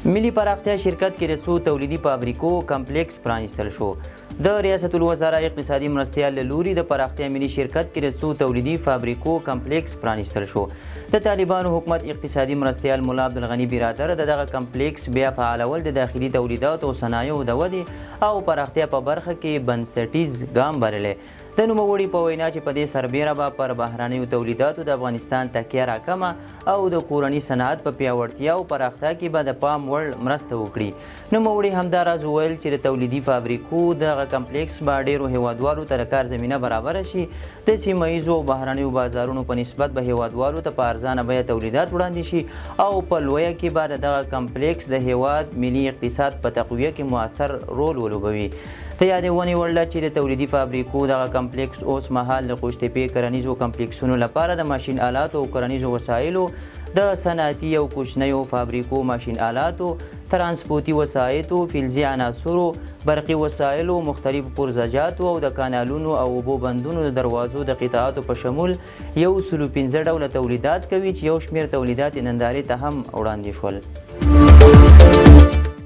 ملي پراختیا شرکت کې د څو تولیدي فابریکو کمپلیکس پرانیستل شو. د ریاست الوزرا اقتصادي مرستیال له لوري د پراختیا ملي شرکت کې د څو تولیدي فابریکو کمپلیکس پرانیستل شو. د طالبانو حکومت اقتصادي مرستیال ملا عبدالغني برادر د دغه کمپلیکس بیا فعالول د داخلي تولیداتو او صنایعو د ودې او پراختیا په برخه کې بنسټیز ګام بللی. د نوموړي په وینا چې په دې سربېره به پر بهرنیو تولیداتو د افغانستان تکیه راکمه او د کورني صنعت په پیاوړتیا او پراختیا کې به د پام وړ مرسته وکړي. نوموړي همداراز وویل چې د تولیدي فابریکو دغه کمپلیکس به ډېرو هېوادوالو ته د کار زمینه برابره شي، د سیمه ییزو او بهرنیو بازارونو په نسبت به هېوادوالو ته په ارزانه بیه تولیدات وړاندې شي او په لویه کې به د دغه کمپلیکس د هېواد ملي اقتصاد په تقویه کې موثر رول ولوبوي. د یادونې وړ ده چې د تولیدي فابریکو دغه کمپلیکس اوس مهال د قوشتېپې کرنیزو کمپلیکسونو لپاره د ماشین آلاتو او کرنیزو وسایلو، د صنعتي او کوچنیو فابریکو ماشین آلاتو، ترانسپورتي وسایطو، فلزي عناصرو، برقي وسایلو، مختلفو پرزه جاتو او د کانالونو او اوبو بندونو د دروازو د قطعاتو په شمول 105 ډوله تولیدات کوي چې یو شمېر تولیدات یې نندارې ته هم وړاندې شول.